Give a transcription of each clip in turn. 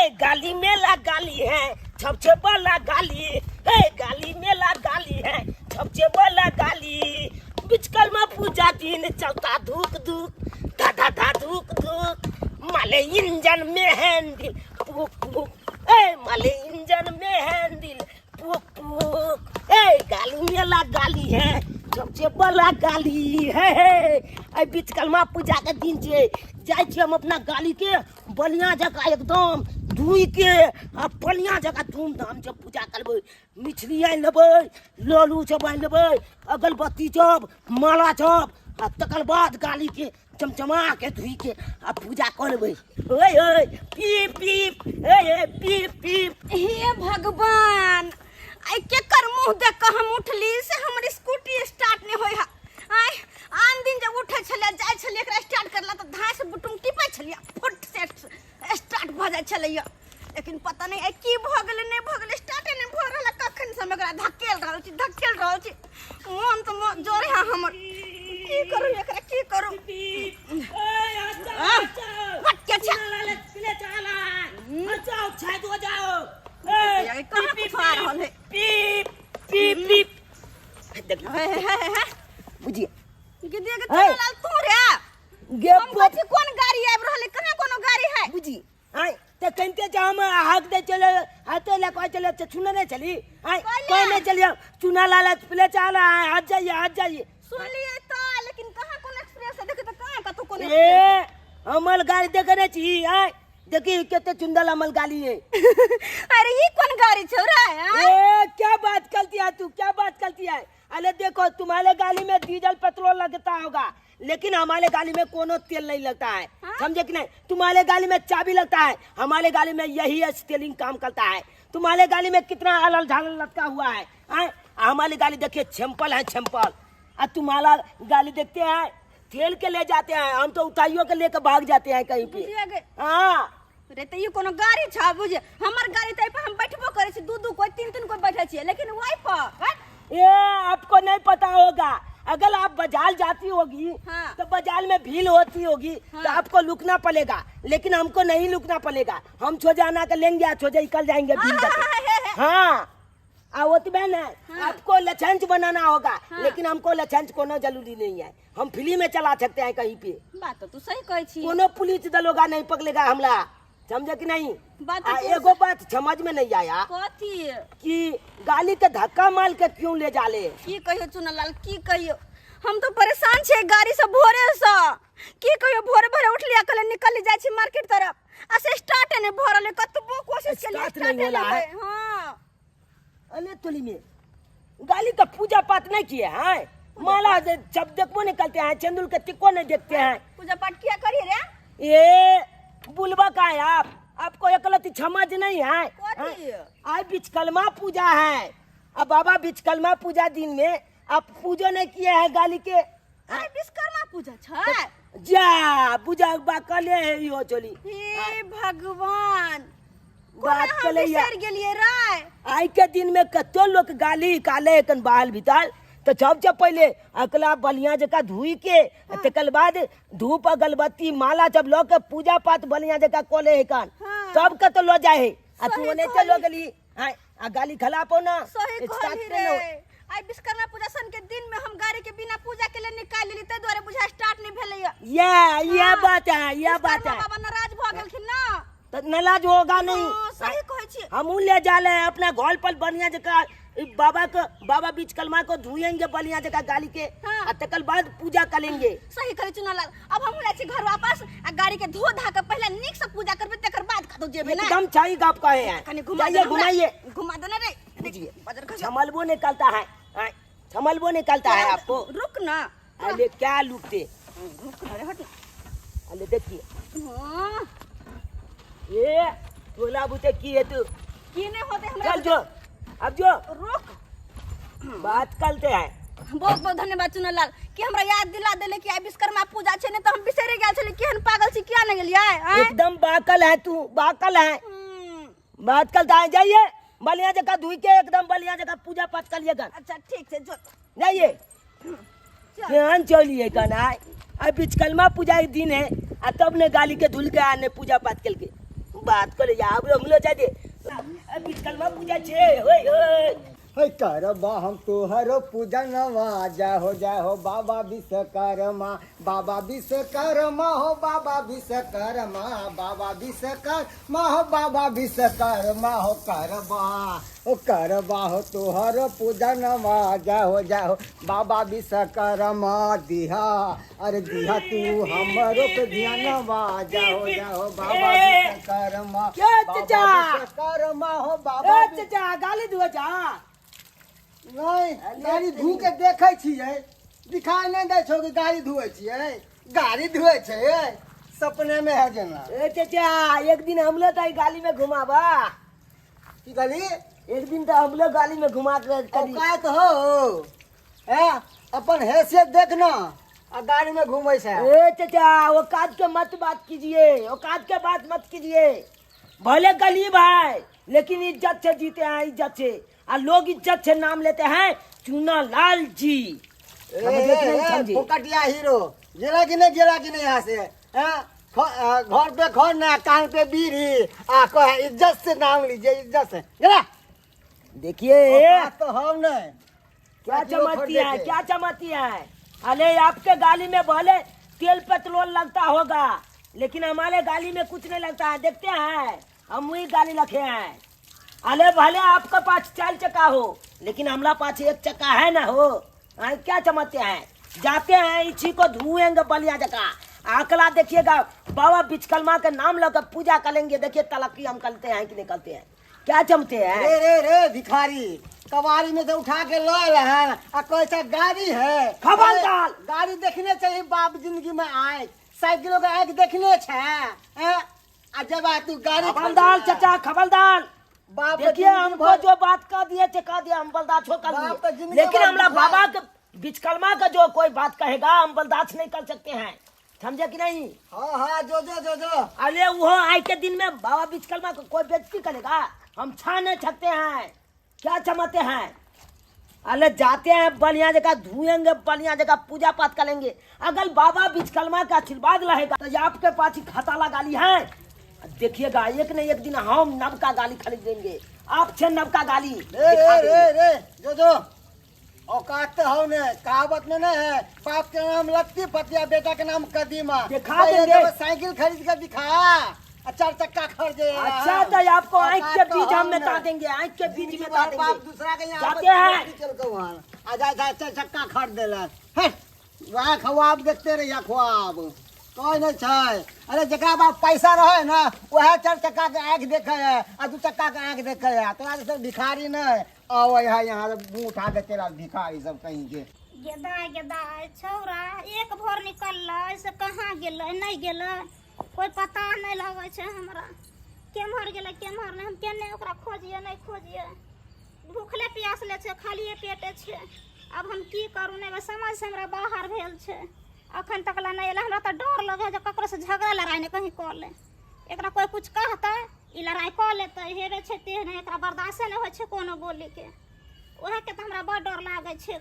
ए गाली मेला गाली है छपछे वाला गाली, ए गाली मेला गाली है छपछे वाला गाली। बिचकल में पूजा दिन चलता धूक धूक धा धा धा धूक धूक, माले इंजन में हैंडल पुक पुक, ए माले इंजन में हैंडल पुक पुक, ए गाली मेला गाली है छपछे वाला गाली है। ए बिचकलमा पूजा के दिन छे, जाइ छी हम अपना गाली के बढ़िया जगह एकदम धोइ के आ बढ़िया जगह धूमधाम से पूजा करबै। मछली आनि लेबै, ललू सब आनि लेबै, अगरबत्ती सब, माला सब, आ तकर बाद गाली के चमचमा के धोइ के आ पूजा कऽ लेबै। ओए ओए पीप पीप, ओए ओए पीप पीप। हे भगवान, आइ केकर मुँह देख कऽ हम उठली से हमर स्कूटी स्टार्ट नहि होइ है। आइ आन दिन जब उठै छलियै जाइ छलियै एकरा स्टार्ट करला तऽ धाँस बुटुम टिपै छलियै, फुट से स्टार्ट भऽ जाइ छलैया। लेकिन पता नहि आइ की भऽ गेलै नहि भऽ गेलै, स्टार्टे नहि भऽ रहल है। कखन से हम एकरा धकेल रहल छी, धकेल रहल छी, मोन तऽ मोन जोरे है हमर। की करू एकरा, की करू? हट के छे। कहाँ कुछ आ रहल है? पीप पीप पीप। देख हे हे हे हे बुझिए गिदिया के हे। चुनालाल तू रे, गे हम कहै छी कोन गाड़ी आबि रहल है, कहाँ कोनो गाड़ी है? बुझी आय त कनते जा हम हाक दे चले हाथे ले कोई चले त सुन नहीं चली आय कहले। कोई नहीं चलिए चुना लाल प्ले चल रहा है, आज जाइए आज जाइए। सुनलिए त, लेकिन कहाँ कोन एक्सप्रेस है? देखिए त कहाँ कतौ कोन। ए अमल गाड़ी देखने छी आय, देखी केते चुंदल अमल गाड़ी है। अरे ये कौन गाड़ी छौ रे? आय? ए क्या बात करती है तू, क्या बात करती है? अरे देखो तुम्हारे गाड़ी में डीजल पेट्रोल लगता होगा, लेकिन हमारे गाड़ी में कोनो तेल नहीं लगता है। हाँ? समझे कि नहीं? तुम्हारे गाड़ी में चाबी लगता है, हमारे गाड़ी में यही स्टेयरिंग काम करता है। तुम्हारे गाड़ी में कितना अलल झालल लटका हुआ है, आय? हमारी गाड़ी देखिए छेम्पल है छेम्पल, और तुम्हारा गाड़ी देखते हैं तेल के ले जाते हैं, हम तो उठाइयों के लेके भाग जाते हैं कहीं पे। बुझिए गे। हाँ रे त ई कोनो गाड़ी छ? बुझ हमर गाड़ी त एहि पर हम बैठबो करै छी, दू दू कोई तीन तीन कोई बैठे छियै, लेकिन ओहि पर हैं? ये आपको नहीं पता होगा, अगर आप बाजार जाती होगी हाँ। तो बाजार में भीड़ होती होगी हाँ। तो आपको लुकना पड़ेगा, लेकिन हमको नहीं लुकना पड़ेगा, हम छोजा आना के लेंगे आ छोजा निकल जाएंगे भीड़ हाँ, जाके। हाँ, हाँ, हाँ, हाँ आ वो तो बहन है। हाँ। आपको लछंच बनाना होगा। हाँ। लेकिन हमको लछंच कोनो जरूरी नहीं है, हम फ्री में चला सकते हैं कहीं पे। बात तो तू सही कहै छी। कोनो पुलिस दलोगा नहीं पकड़ेगा हमला, समझे कि नहीं? बात आ, तो एगो बात समझ में नहीं आया कथी? कि गाली के धक्का मार के क्यों ले जाले? की कहियो चुनलाल, की कहियो, हम तो परेशान छियै गाड़ी से भोरे से। की कहियो, भोरे भोरे उठलियै कहलियै निकल जाइ छी मार्केट तरफ, आ से स्टार्ट नहि भऽ रहलै, कतबो कोशिश केलियै स्टार्ट नहीं स्टार्टे होला नहि है। होइ। हाँ अरे तुली में गाली का पूजा पाठ नहीं किए हैं, माला जब देखो निकलते हैं, चंदुल के टिक्को नहीं देखते हैं। पूजा पाठ किया करिए रे? ये बुलबा का है आप, आपको एकलती समझ नहीं है। कथी? हाँ? आज बिचकलमा पूजा है, अब बाबा बिचकलमा पूजा दिन में आप पूजो नहीं किए हैं गाली के। आइ विश्वकर्मा पूजा छै? जा पूजा बा कले है यो चली। हे भगवान, बात कोना हम कले या। बिसरि गेलियै रे। आई के दिन में कतो लोग गाली काले कन बाल भीतर तो सब जब पहले अकला बलिया जका धोई के आ तकर बाद धूप अगरबत्ती माला जब लो के पूजा पाठ बलिया जका कोले है कन। हाँ। सब के तो लो जाए है, आ तू सही ओने कहली। चलो गली हाँ, आ गाली खला पो ना। सही स्टार्ट कहली नहीं रे। हो। आइ विश्वकर्मा पूजा सन के दिन में हम गाड़ी के बिना पूजा के लिए निकाल लेली, ताहि दुआरे बुझा स्टार्ट नहीं भेलैया। ये हाँ। बात है, ये बात विश्वकर्मा है। बाबा नाराज भऽ गेलखिन ना। तो नाराज होगा नहीं। हाँ, सही कहै छी। हम ले जा रहे हैं अपना घर पर बढ़िया जगह बाबा को, बाबा बीच कलमा को धोएंगे बढ़िया जगह गाली के। हाँ। आ तकर बाद पूजा करेंगे। सही कहै चुनालाल, अब हम जाइ छी घर वापस आ गाड़ी के धो धा के पहले नीक से पूजा करबै, तकर बाद कतौ जेबै ना। एकदम सही गप कहे हैं। कनी घुमा जाइए, दे हमरा। घुमाइए। घुमा दे ना रे। बुझिए। बजर खस। छमलबो निकलता है, हाँ, छमलबो निकलता है आपको। रुक ना। अरे क्या लुटते? रुक ना रे, हट ना। अरे देखिए। हाँ। ये टोला बुते की है तू? की नहीं होते हमरा। चल जो, अब जो। रुक। बात करते हैं। बहुत बहुत धन्यवाद चुनलाल कि हमरा याद दिला देले कि आइ विश्वकर्मा पूजा छै, नहीं तो हम बिसरि गेल छली। केहन पागल छी, किया नहीं गेलियै? आँय? एकदम बाकल है तू, बाकल है। बात करता है। जाइए बढ़िया जगह धुई के एकदम बढ़िया जगह पूजा पाठ करिएगा। अच्छा ठीक छै, जो जाइए। चल। केहन चलिए कन आय, अब बिचकलमा पूजा के दिन है आ तब ने गाली के धुल के आने पूजा पाठ करके। बात करे जा अब हमलो जा दे बिचकलमा पूजा छे ओए ओए। हे करबा हम तोहरो पूजनवा, जय हो जय हो बाबा विश्वकर्मा, बाबा विश्वकर्मा हो बाबा विश्वकर्मा, बाबा विश्वकर्मा हो बाबा विश्वकर्मा हो करबा हो करबा हो तोहरो पूजनवा, जय हो जय हो बाबा विश्वकर्मा। दिहा अरे दिहा तू हमरो पे ध्यानवा, जय हो जय हो बाबा विश्वकर्मा, क्या बाबा चचा? विश्वकर्मा हो बाबा ए चचा गाली दुआ जा। नहीं गाड़ी धू के देखै छियै, दिखाई नहीं दै छौ कि गाड़ी धुए छियै, गाड़ी धुए छै सपने में है जेना। ए चचा एक दिन हम लोग तो गाली में घुमाबा। की कहली? एक दिन तो हम लोग गाली में घुमा के करी। औकात हो ए अपन हैसियत देखना आ गाड़ी में घूमै छै। ए चचा औकात के मत बात कीजिए, औकात के बात मत कीजिए। भले गरीब है लेकिन इज्जत से जीते हैं, इज्जत से, और लोग इज्जत से नाम लेते हैं चूना लाल जी। ए, समझे कि नहीं ए, समझे? फोकटिया हीरो गेला कि नहीं, गेला कि नहीं यहाँ से? हैं? घर पे घर ना, कान पे बीड़ी, आ कहे इज्जत से नाम लीजिए, इज्जत से। गेला? देखिए औकात तो हम नहीं। क्या ताकि वो चमकती खरीदे है, के। क्या चमकती है। अरे आपके गाली में भले तेल पेट्रोल लगता होगा लेकिन हमारे गाली में कुछ नहीं लगता है। देखते हैं हम वही गाली रखे हैं। अरे भले आपके पास चार चक्का हो लेकिन हमारा पास एक चक्का है ना हो। क्या चमकते हैं। जाते हैं इसी को धुएंगे बलिया जका आकला देखिएगा बाबा बिचकलमा के नाम लेकर पूजा करेंगे। देखिए तलक्की हम करते हैं कि नहीं करते हैं। क्या चमते हैं। रे रे रे भिखारी कबाड़ी में से उठा के लॉयल है आ कैसा गाड़ी है। खबरदार। अरे, गाड़ी देखने चाहिए बाप जिंदगी में आए साइकिलों का आँख देखने छे हैं? आ जब आ तू गाड़ी खबरदार खरीदना। चचा खबरदार। बाप देखिए जिंदगी हमको भर- जो बात कह दिए थे कह दिया, हम बर्दाश्त हो कर बाप तो लिए। जिंदगी लेकिन भर हमला दुखा- बाबा के बिचकलमा का जो कोई बात कहेगा हम बर्दाश्त नहीं कर सकते हैं, समझे कि नहीं? हाँ हाँ जो जो जो जो। अरे वो आए के दिन में बाबा बिचकलमा को कोई बेइज्जती करेगा हम छा नहीं सकते हैं। क्या चमते हैं। अरे जाते हैं बढ़िया जगह धुएंगे, बढ़िया जगह पूजा पाठ करेंगे। अगर बाबा बिचकलमा का आशीर्वाद रहेगा तो आपके पास ही खाता लगा ली है। देखिएगा एक न एक दिन हम नवका गाली खरीद देंगे, आपसे नवका गाली रे दिखा रे देंगे। रे रे जो जो औकात तो हो ने, कहावत में न है बाप के नाम लत्ती फतिया बेटा के नाम कदीमा। दिखा पहले देंगे। जब साइकिल खरीद कर दिखा आ चार चक्का खरीदे। अच्छा तो आपको आँख के औकात तो बीज हम हो बता ने। देंगे, आँख के बीज जिंदगी बता भर बाप देंगे। दूसरा के यहाँ जाते हैं। चल के वहाँ आ जा जा चार चक्का खरीद देला। हट, वहाँ ख्वाब देखते रहिया ख्वाब कोई नहीं छै। अरे जकरा बाप पैसा रहे ना वह चार चक्का के आँख देखे है आ दू चक्का के आँख देखे है। तोरा जैसे भिखारी नहीं आवे है यहाँ से मुँह उठा के चला भिखारी सब कहीं के। गेदा गेदा छौड़ा एक भोर निकललै से कहाँ गेलै नहीं गेलै कोई पता नहीं लगै छै हमरा। केम्हर गेलै केम्हर नहीं, हम केने ओकरा खोजिए नहीं खोजिए। भूखले प्यासले छै, खालिए पेटे छै। अब हम की करू नहीं समझ से हमरा बाहर भेल छै। अखन तक ला नहीं एलै। हमरा तऽ डर लगै जे ककरो से झगड़ा लड़ाइ नहि कहीं कऽ ले। एकरा कोई कुछ कहतै ई लड़ाइ कऽ लेतै, हेबे छै तेहन, एकरा बर्दाश्ते नहि होइ छै कोनो बोलीके। उएहके तऽ हमरा बड़ डर लागै छै।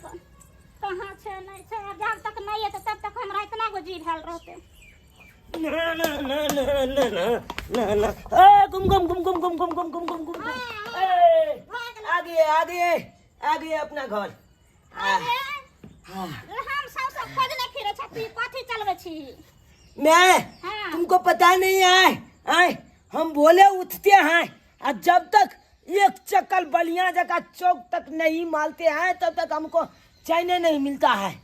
कहाँ छै नहीं छै, आब जब तक नहीं एतै तब तक हमरा इतना गो जी भेल रहतै। ना ना ना ना ना ना ना ना। ए गुम गुम गुम गुम गुम गुम गुम गुम गुम गुम। ए आगे आगे आगे अपना घर। अरे हम सब सब खोजने फिरे छथि, कथी चलबै छी? मैं हाँ। तुमको पता नहीं है, आए हम बोले उठते हैं और जब तक एक चक्कर बलिया जगह चौक तक नहीं मारते हैं तब तक हमको चैन नहीं मिलता है।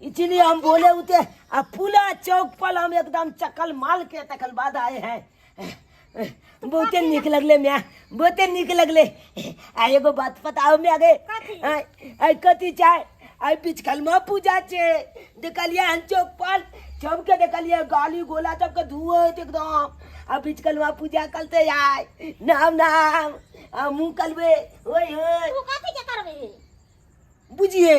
इसीलिए हम बोले उठे और पूरा चौक पर हम एकदम चक्कर मार के तकल बाद आए हैं। बहुते निक लगले म्या, बहुते निक लगले। आ एगो बात बताओ म्या गे, कथी? आइ कथी चाहे आइ बिचकलमा पूजा छे देखलिए हन चौक पर सबके देखलिए गाली गोला सबके धुआं एकदम। आ बिचकलमा पूजा करते आय नाम नाम आ मुँह कलबे ओए ओए। तू कथी के करबे? बुझिए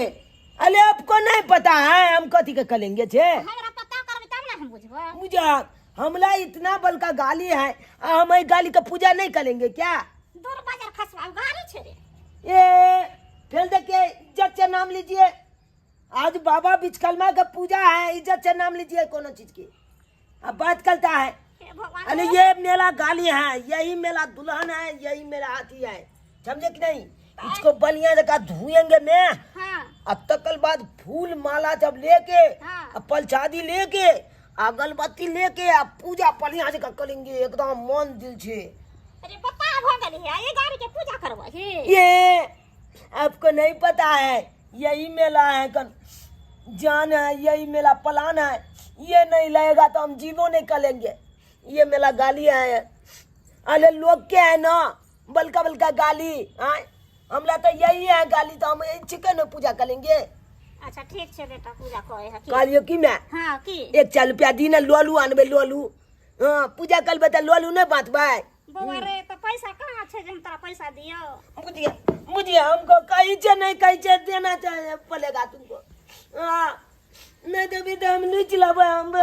अरे आपको नहीं पता है हम कथी के करेंगे छे। हमरा पता करबे तब ना हम बुझबे। बुझा हमला इतना बल का गाली है आ हम गाली का पूजा नहीं करेंगे क्या? दूर बाजार खसवा गाली छे रे। ए फिर देखिए इज्जत से नाम लीजिए। आज बाबा बिचकलमा का पूजा है, इज्जत से नाम लीजिए कोनो चीज की। अब बात करता है हे भगवान। अरे ये मेला गाली है, यही मेला दुल्हन है, यही मेरा हाथी है, समझे कि नहीं? इसको बलिया जगह धोएंगे मैं। हाँ। अब तकल बाद फूल माला जब लेके, हाँ। अब पलचादी लेके, अगरबत्ती लेके, अब पूजा पलिया जगह करेंगे एकदम मन दिल से। अरे पप्पा भ गेली है, ये गाड़ी के पूजा करबै ही? ये आपको नहीं पता है, यही मेला है कन जान है, यही मेला प्लान है। ये नहीं लगेगा तो हम जीवो नहीं करेंगे। ये मेला गाली है, अरे लोग के है ना बल्का बल्का गाली। हाँ हमला तो यही है गाली, तो हम चिकन पूजा करेंगे। अच्छा ठीक छै बेटा, पूजा करे है की? कहलियो की मैं? हाँ की? एक चार रुपया दी ना, लोलू आनबे लोलू। हाँ पूजा करबे तऽ लोलू नहीं बांटबै? बौआ रे, तऽ पैसा कहाँ छै जे हम तोरा पैसा दियौ? बुझिए बुझिए, हमको कहीं से नहीं कहीं से देना चाहिए पड़ेगा तुमको। हाँ नहीं देबी तो हम लुच लेबै, हम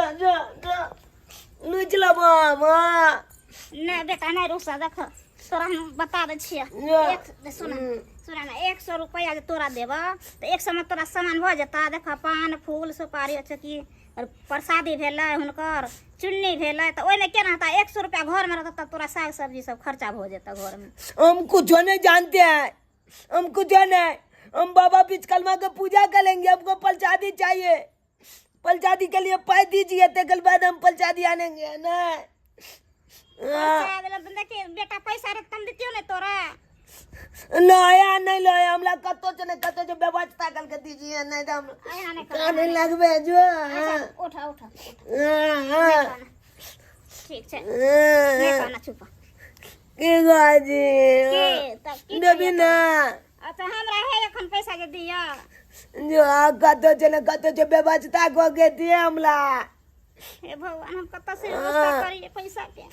लुच लेबै हम। हाँ नहि बेटा नहि, रुसा, देख तोरा हम बता दै छियै। या। एक सुन सुन ने, 100 रुपैआ जे तोरा देबऽ तऽ 100 मे तोरा सामान भऽ जेतऽ। देख पान फूल सुपारी छै कि और प्रसादी भेलै, हुनकर चुन्नी भेलै, तऽ ओहिमे केना हेतै? 100 रुपैआ घरमे रहतौ तऽ तोरा साग सब्जी सब खर्चा भऽ जेतौ घरमे। हम कुछ नहीं जानते हैं, हम कुछ नहीं, हम बाबा विश्वकर्मा के पूजा करेंगे। हमको प्रसादी चाहिए, प्रसादी के लिए पाई दीजिए, तेकर बाद हम प्रसादी आनेंगे ना। हाँ। पैसा देला तऽ देखी बेटा, पैसा रहतौ तऽ हम दितियौ ने तोरा। लाया नहीं लाया, हमला कतो से नहीं कतो से व्यवस्था करके दीजिए, नहीं तो हम एना नहि कर। काने लगबे जो। अच्छा, उठ उठ उठ। हाँ, हाँ, ठीक छै, नहि हाँ। कहना, चुप। की गाजी? के तब की देबी करियै? ना? अच्छा हमरा है एखन पैसा जे दिअ? जो कतो से नहीं कतो से व्यवस्था कऽ के दिए हमला। हे भगवान, हम कतऽ से व्यवस्था करियै पैसा के?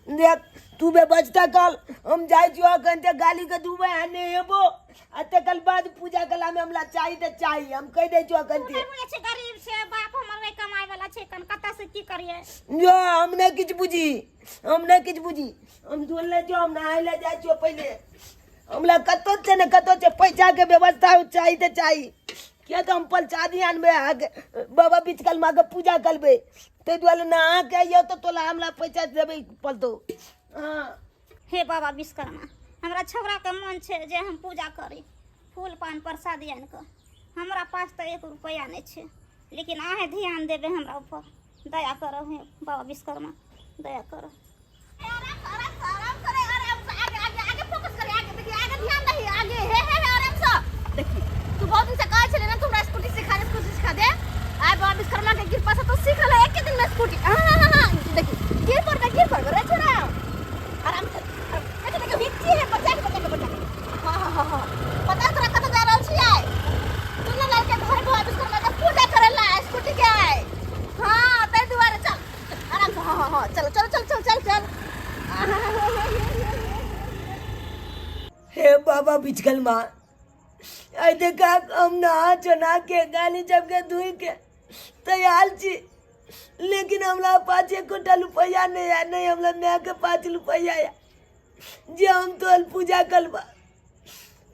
देख तू व्यवस्था कर, हम जाइ छियो अखन ते गाली के दुबे आ नहीं हेबो, आ तकर बाद पूजा कला में हमरा चाही तऽ चाही, हम कहि दै छियो अखन तू ते। नहि बुझै छै, गरीब छै बाप हमर, नहि कमाय वाला छै, कन कतऽ से की करियै? जो हम नहि किछु बुझी, हम नहि किछु बुझी, हम धोल ले जो, हम नहाय ले जाइ छियो पहिले। हमरा कतौ छै ने कतौ छै पैसा के व्यवस्था चाही तऽ चाही, किया तऽ हम प्रसादी आनबै अहाँके, बाबा विश्वकर्मा के पूजा करबै, ताहि दुआरे नहा के अइयौ तऽ तोला हमरा पैसा देबै पड़तौ। हँ। हे बाबा विश्वकर्मा, हमरा छौड़ाके मन छै जे हम पूजा करी फूल पान प्रसादी आनि कऽ। हमरा पास तऽ एक रुपैआ नहि छै, लेकिन अहेँ ध्यान देबै हमरा ऊपर, दया करब हे बाबा विश्वकर्मा, दया करब। आराम से, आराम से, आराम से रे, आराम से, आगे आगे आगे फोकस करे, आगे देखिए, आगे ध्यान दही, आगे, हे हे हे, आराम से देखी। तू बहुत दिन से कहै छले ना, तू हमरा स्कूटी सिखा दे, स्कूटी सिखा दे। आइ बाबा विश्वकर्मा के कृपा से तू सीख ले एक दिन में स्कूटी। हाँ हाँ हाँ हाँ, देखी गिर पड़बे, गिर पड़बे रे छोरा, आराम से, देखी देखी, हिच्ची है, बचा के बचा के बचा के। हाँ हाँ हाँ हाँ, पता तोरा कतऽ जा रहल छी आइ? तू ना लड़के घर बाबा विश्वकर्मा के पूजा करे ला स्कूटी के आइ। हाँ ताहि दुआरे चल आराम से। हाँ हाँ हाँ, चलो चलो चल चल चल चल। हे बाबा विश्वकर्मा, आइ देखा हम नहा चना के गाली जब के धोई के तैयार छी, लेकिन हमरा पास एकोटा रुपया नहीं है, नहीं हमरा माय के पास रुपया है जे हम तोहर पूजा करबा।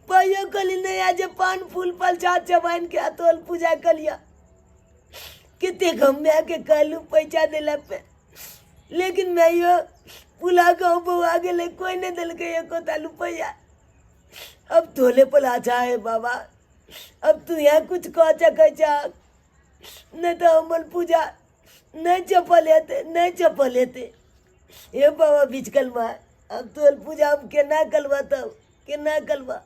पाइयो कली नहीं है जे पान फूल प्रसाद चबाइन के तोहर पूजा कलिया। कतेक हम माय के कहलू पैसा दिला पे, लेकिन मैं यो पुला गाँव बौआ गेलै, कोई नहीं देलकै एकोटा रुपया। अब तोले पर अच्छा है बाबा, अब तू यहाँ कुछ कह सकै छ, नहीं तो हमर पूजा नहीं चपल हेतै, नहीं चपल हेतै। हे बाबा विश्वकर्मा, अब तोहर पूजा हम केना करबा, तब केना करबा?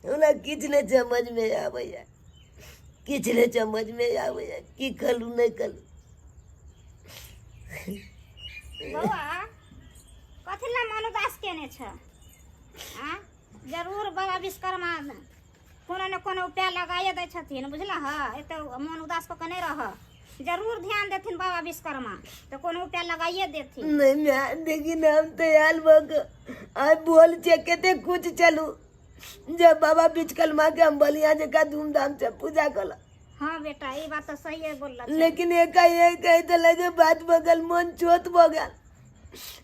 हमरा किछु नहि समझमे आबैया, किछु नहि समझमे आबैया, की करू नहि करू। बौआ, कथी लए मन उदास केने छ? आ जरूर बाबा विश्वकर्मा कोनो ने कोनो उपाय लगाइए दै छथिन, बुझलह? एते मन उदास कऽ के नहि रह, जरूर ध्यान देथिन बाबा विश्वकर्मा, तऽ कोनो उपाय लगाइए देथिन। नहीं मैं देखी ना, हम तैयार भऽ के आइ बोल छै कते कुछ चलू जब बाबा विश्वकर्मा के हम बढ़िया जकाँ धूमधाम से पूजा करब। हाँ बेटा, ई बात तऽ सहिए बोलल। लेकिन एकाएक कहि देलक जे बात भऽ गेल, मन चोट भऽ गेल।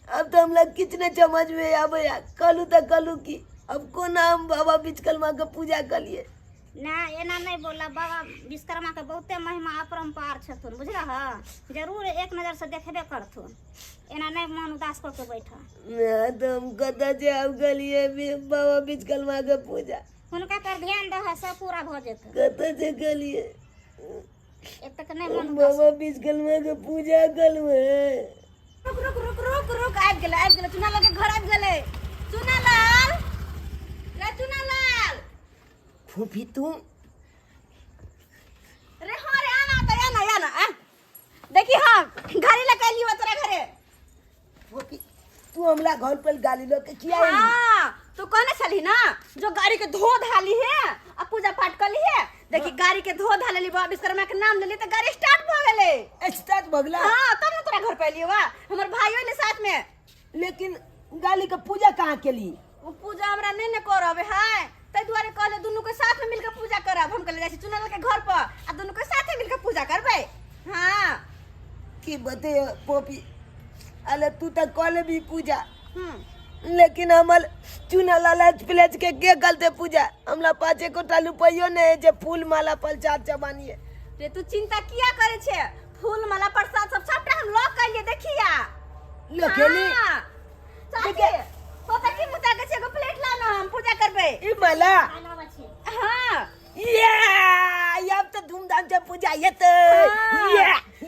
अब तऽ हमरा किछु नहि समझ में आबैया, कहलू तऽ कहलू की अब कोना हम बाबा विश्वकर्मा के पूजा करिए। नहि एना नहि बोला बाबा विश्वकर्मा के बहुते महिमा अपरम्पार छथुन बुझलह जरूर एक नजर से देखबे करथुन एना नहि मन उदास कऽ के बैठ तो हम कतऽ से आब गेलियै बाबा विश्वकर्मा के पूजा हुनका पर ध्यान दह सब पूरा भऽ जेतै कतऽ से गेलियै एक तक नहि मन उदास बाबा विश्वकर्मा के पूजा करबै रुक रुक रुक रुक रुक आबि गेलै आबि गेलै चुनालाल के घर आबि गेलै चुनालाल रे चुनालाल फूफी तू रे हाँ रे आना तो आना आना आ देखी हाँ घरे लगा लियो तोरा घरे फूफी तू हमला घर पर गाली लो के किया एली? हाँ तू कहने छली ना जो गाड़ी के धो धाली है आ पूजा पाठ कर ली है देखी गाड़ी के धो धा लेली बाबा विश्वकर्मा के नाम लेली तो गाड़ी स्टार्ट भ गेलै स्टार्ट भगला हाँ तब ना तोरा घर पे लियो वा हमर भाई होइले साथ में लेकिन गाली के पूजा कहाँ केली वो पूजा हमरा नहीं ने करब है ताहि दुआरे कहले दुनू के साथ में मिलके पूजा करब हम कहले जाइ छी चुनल के घर पर आ दुनू के साथे मिलके पूजा करबै हाँ की बते पोपी अरे तू तो कल भी पूजा हम्म लेकिन हमर चुना लालच पिलच के के गलते पूजा हमरा पाँच एकोटा रुपयो नहीं है जे फूल माला प्रसाद चबानिए रे तू चिंता किया करे छे फूल माला प्रसाद सब सबटा हम लऽ के अलियै देखिया लखेली हाँ। चाची होता की मुता के छे एगो प्लेट ला ना हम पूजा करबै ई माला हाँ ये अब तो धूमधाम से पूजा ये तो ये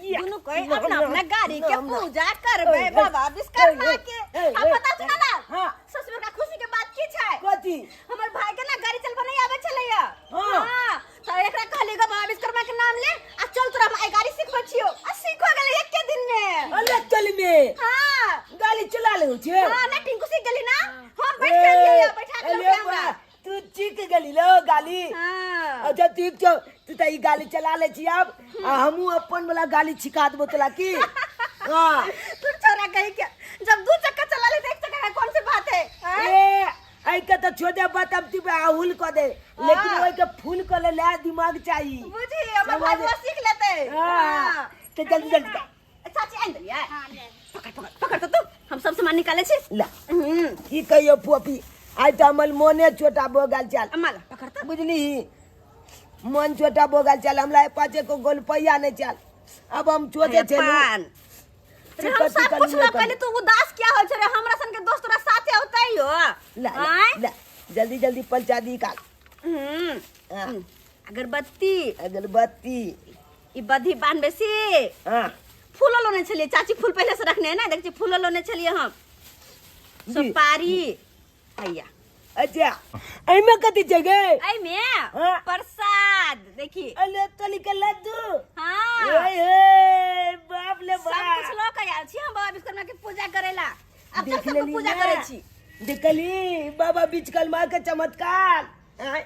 ये दुनू कोई अपना अपना गाड़ी के ना, ना। पूजा करबै ए, बाबा विश्वकर्मा ए, के ए, आ ए, पता छौ ना हाँ। सबसे बड़का खुशी के बात की छै कथी हमर भाई के ना गाड़ी चलबे नहीं आबै छलैया हाँ। हाँ त एकरा कहली ग बाबा विश्वकर्मा के नाम ले आ चल तोरा हम आइ गाड़ी सिखबै छियौ आ सीखो गेलै एके दिन में अरे चल में हाँ गाड़ी चला ले छे हाँ ना टिंकू सीख गेली ना हम बैठ के अलियै बैठा के अरे लौटे हमरा बा, तू चीख गेली लो गाली हाँ अच्छा ठीक छौ तू तऽ ई गाली चला ले छी आब आ हमहूँ अपन वाला गाली छिका देबो तोला की हाँ तू छोरा कही के जब दू चक्का चला ले तो एक चक्का का कौन सी बात है हाँ? ए ऐ के तऽ छोड़ दे बात अब तू आहुल कऽ दे लेकिन हाँ। ओइ के फूल कऽ ले ला दिमाग चाही बुझी हमर भाई समझ- वो सीख लेते हाँ तऽ जल्दी जल्दी जा। चाची आनि देलियै हाँ ले पकड़ पकड़ पकड़ तो तू हम सब सामान निकाले छी ला हम्म की कहियो फोपी आइ तऽ हमर मोने छोटा भऽ गेल चल अम्मा ला पकड़ तो बुझली मन छोटा भऽ गेल चल हमरा पाँच एको गोलपैया नहि चल अब हम छोटे छलहुँ पान रे हम सब कुछ ल पहले तू उदास क्या हो छे रे हमरा सन के दोस्त तोरा साथे होतै हो ला ला, आँय? ला जल्दी जल्दी पंचा दी निकाल हम्म हाँ, अगरबत्ती अगरबत्ती ई बधी बांधबे से हाँ फूलो लोने छलियै चाची फूल पहिले से रखने है ना देख छी फूलो लोने छलियै हम जी। सुपारी हैया अच्छा एहिमे कथी छै गे एहिमे हाँ। प्रसाद देखी अरे तोली के लड्डू हाँ ओए हे बाप ले सब बाप कुछ लऽ के आयल छी हम बाबा विश्वकर्मा के पूजा करेला अब देख चल सबके लेली पूजा ना? करै छी देखली बाबा विश्वकर्मा के चमत्कार आँय?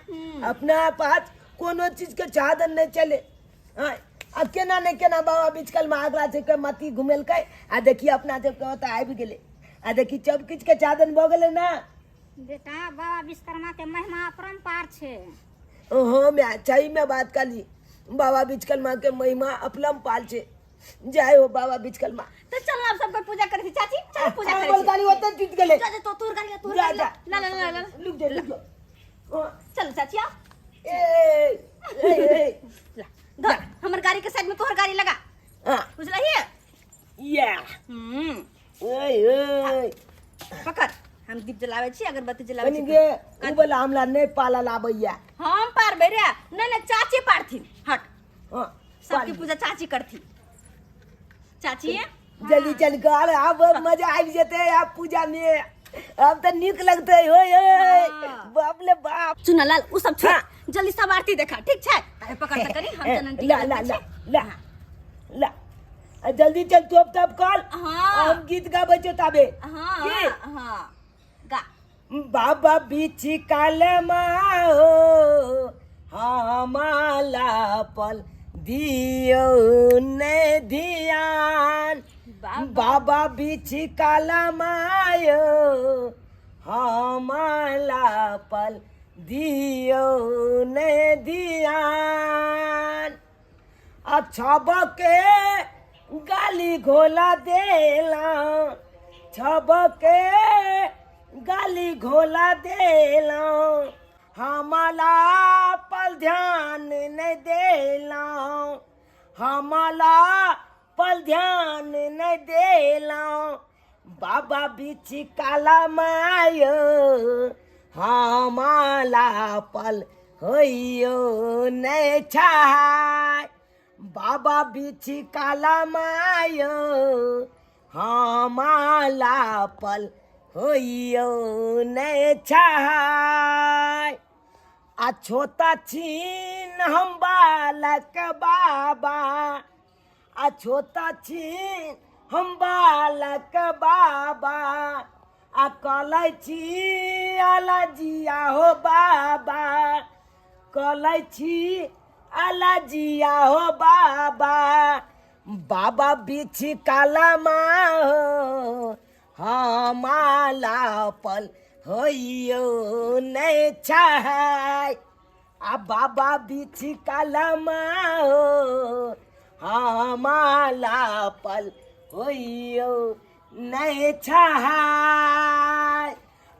अपना पास कोनो चीज के साधन नहीं चले आँय? आ केना नहीं केना बाबा विश्वकर्मा अगला सबके मती घुमेलकै आ देखिए अपना सबके ओतऽ आबि गेलै आ देखी सब किछु के साधन भऽ गेलै ना बेटा बाबा विश्वकर्मा के महिमा अपरम्पार छै हाँ मैं सही में बात कर बाबा विश्वकर्मा के महिमा अपरम्पार छै जय हो बाबा विश्वकर्मा तो चल अब सबके पूजा करै छी चाची चल पूजा करै हमर छी गाड़ी ओतऽ टूटि गेलै जा जा तो तोर गाड़ी तोर जा गाड़ी जा ला ला ला ला रुक जा रुक जा हाँ, चल चाची आओ ए ए ए ला धर हमर गाड़ी के साइड में तोहर गाड़ी लगा हाँ बुझलही या हम्म ओए ओए पकड़ हम दीप जलाबै छी अगरबत्ती जलाबै कनी छी गे उ वाला हमरा नहि पाला लाबैया हम पारबै रे नहीं नहीं चाची पारथिन हट हाँ सबके पूजा चाची करथिन चाची जल्दी चल कर अब मजा आबि जेतै आब पूजा में अब तऽ नीक लगतै होय होय हाँ। बाप ले बाप चुनालाल उ सब छोड़ हाँ। जल्दी सब आरती देखा ठीक छै तारे पकड़ त करी हम चनन ला ला ला ला ला आ जल्दी चल तू अब तब कर हाँ। हम गीत गाबै छौ ताबे हाँ की? हाँ हाँ गा बाबा बिछि कालमा हो हमाला पल दियो ने ध्यान बाबा बिछि कालमा हो हमाला पल दियो ने ध्यान आ छबके गाली घोला देला छबके गाली घोला देला हमला पर पल ध्यान नहि देलहुँ, हमला पल ध्यान नहि देलहुँ। बाबा बिच काला मायो, हमला पल होइयो नहि छाय। बाबा बिच काला मायो, हमाला पल होइयो नहि छाय। आ छोटा छीन हम बालक बाबा, आ छोटा छीन हम बालक बाबा, आ कलै छी आला जिया हो बाबा, कलै छी आला जिया हो बाबा। बाबा बिछ काला हो, हमाला पल होइयो नहि छै। आ बाबा बिछ काला हो, हमाला पल होइयो नहि छै।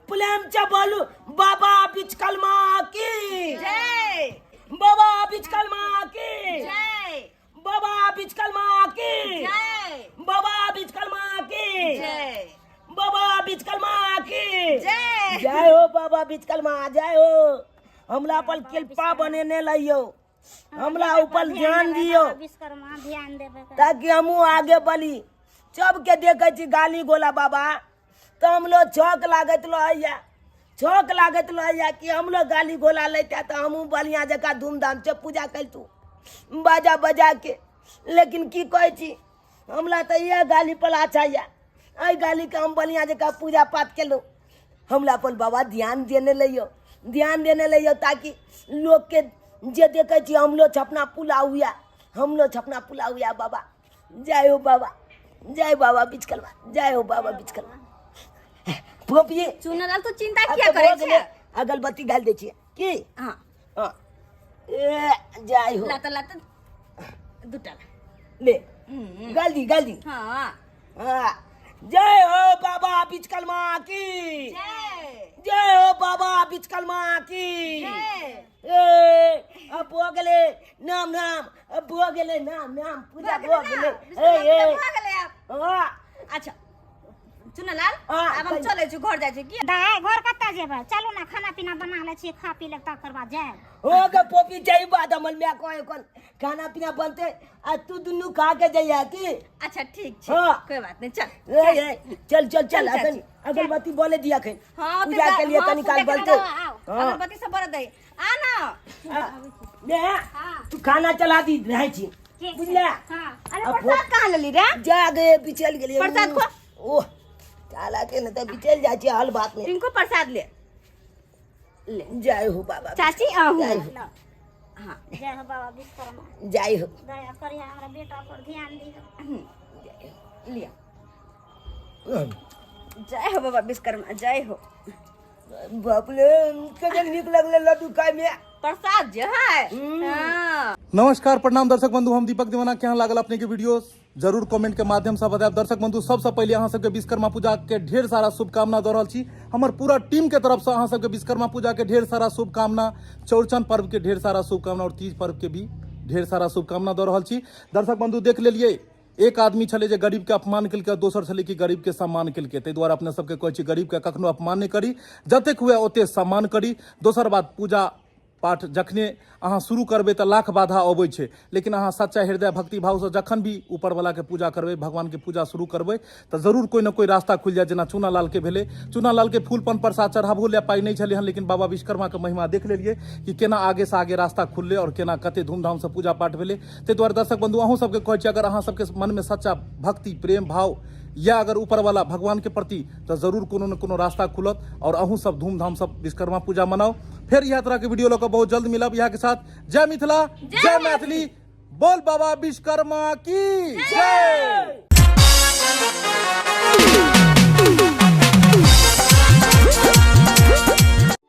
प्रेम से बोलू बाबा बिचकलमा की जय, बाबा बिचकलमा की जय, बाबा बिचकलमा की जय, बाबा बिचकलमा की जय, बाबा बिचकलमा की जय। जय हो बाबा बिचकलमा, जय हो। हमला पर कृपा बनेने लइयो, हमला ऊपर ध्यान दियो विश्वकर्मा ध्यान देबे ताकि हमहूँ आगे बढ़ी। सबके देखै छी गाली गोला बाबा, तऽ हमलो छक लागैत रहैया, छक लागैत रहैया कि हमलो गाली गोला लैता तऽ हमहूँ बढ़िआँ जकाँ धूमधामसँ पूजा करितहुँ बाजा बजा के। लेकिन की कहै छी, हमरा तऽ इएह गाली पर आशा यऽ, एहि गालीके हम बढ़िआँ जकाँ पूजा पाठ केलहुँ। हमरा पर बाबा ध्यान देने लैयौ, ध्यान देने लैयौ, ताकि लोकके जे देखै छी हमलो छपना पुला हुआ, हमलो छपना पुला हुआ बाबा। जय हो बाबा, जय बाबा बिचकलवा, जय हो बाबा बिचकलवा। फोपिए चुनलाल तू चिंता आब किया तऽ करै भऽ गेलै, छै? अगरबत्ती गालि दै छियै की? हाँ। हाँ। ए जय हो। लात लात दूटा ले गालि दी, गालि दी। हाँ। हाँ। जय हो बाबा बिचकलमा की जय, जय हो बाबा बिचकलमा की जय। ए अब भऽ गेलै नाम नाम, अब भऽ गेलै नाम नाम, पूजा भऽ गेलै। ए ए भऽ गेलै आब। हाँ। अच्छा चुनलाल, हाँ, आब हम कहियौ। चलै छी, घर जाइ छी की? दाय घर कतऽ जेबै? चलू ने खाना पीना बना लै छी, खा पी लेब तकर बाद जायब। हो गे पोपी, जई बात हमर माय कहे कोन खाना पीना बनते आ तू दुनू खा के जइया की? अच्छा ठीक छै, हाँ। कोई बात नहीं, चल। ए ए चल चल चल, चल, अखन चाची। अगरबत्ती बोले दिया अखन। हाँ, ओते पूजा के लिए हाँ, कनी काल पूजा के बनते। लिए आओ, हाँ। अगरबत्ती सब बरत दे आ ना। हाँ। ने, हाँ। तू खाना चला दी रहै छी, ठीक छै। बुझला? हाँ। अरे अब प्रसाद कहाँ लेली रे? जा गए बिचल गेलिए। प्रसाद खो। ओह चाला के न त बिचल जाइ छी हल बात में। टिंकू प्रसाद ले ले। जय हो बाबा। चाची आहू। जय हो। हाँ। जय हो बाबा विश्वकर्मा। जय हो। दया करिया हमरा बेटा पर ध्यान दियो। लिया। जय हो बाबा विश्वकर्मा, जय हो। बाप रे, कते नीक लगले लड्डू खाय में। प्रसाद जे है। हाँ। नमस्कार, प्रणाम दर्शक बंधु, हम दीपक दीवाना। केहन लागल अपने के वीडियो जरूर कमेंट के माध्यम से बतायब। दर्शक बंधु, सबसे पहले अहाँ सबके विश्वकर्मा पूजा के ढेर सारा शुभकामना दऽ रहल छी। हमर पूरा टीम के तरफ से अहाँ सबके विश्वकर्मा पूजा के ढेर सारा शुभकामना, चौरचन पर्व के ढेर सारा शुभकामना और तीज पर्व के भी ढेर सारा शुभकामना दऽ रहल छी। दर्शक बंधु, देख लेलिए एक आदमी छलै जे गरीब के अपमान केलकै, दोसर छलै कि गरीब के सम्मान केलकै। ताहि दुआरे अपने सबके कहै छी गरीब के कखनो अपमान नहि करी, जतेक हुए ओते सम्मान करी। दोसर बात, पूजा पाठ जखने अहाँ शुरू करबै तऽ लाख बाधा अबै छै, लेकिन अहाँ सच्चा हृदय भक्ति भावसँ जखन भी ऊपरवलाके पूजा करबै, भगवानके पूजा शुरू करबै तऽ जरूर कोइ ने कोइ रास्ता खुलि जायत। जेना चूनालालके भेलै, चूनालालके फूल पान प्रसाद चढ़ाबो लए पाइ नहि छलै हन, लेकिन बाबा विश्वकर्माके महिमा देख लेलियै कि केना आगेसँ आगे रास्ता खुललै आओर केना कते धूमधामसँ पूजा पाठ भेलै। ताहि दुआरे दर्शक बंधु, अहूँ सबके कहै छी, अगर अहाँ सबके मनमे सच्चा भक्ति प्रेम भाव या अगर ऊपरवाला भगवान के प्रति, तऽ जरूर कोनो ने कोनो रास्ता खुलत और अहूँ सब धूमधाम से विश्वकर्मा पूजा मनाउ। फेर इएह तरह के वीडियो लऽ कऽ बहुत जल्द मिलब। इएह के साथ जय मिथिला, जय मैथिली, बोल बाबा विश्वकर्मा की जय।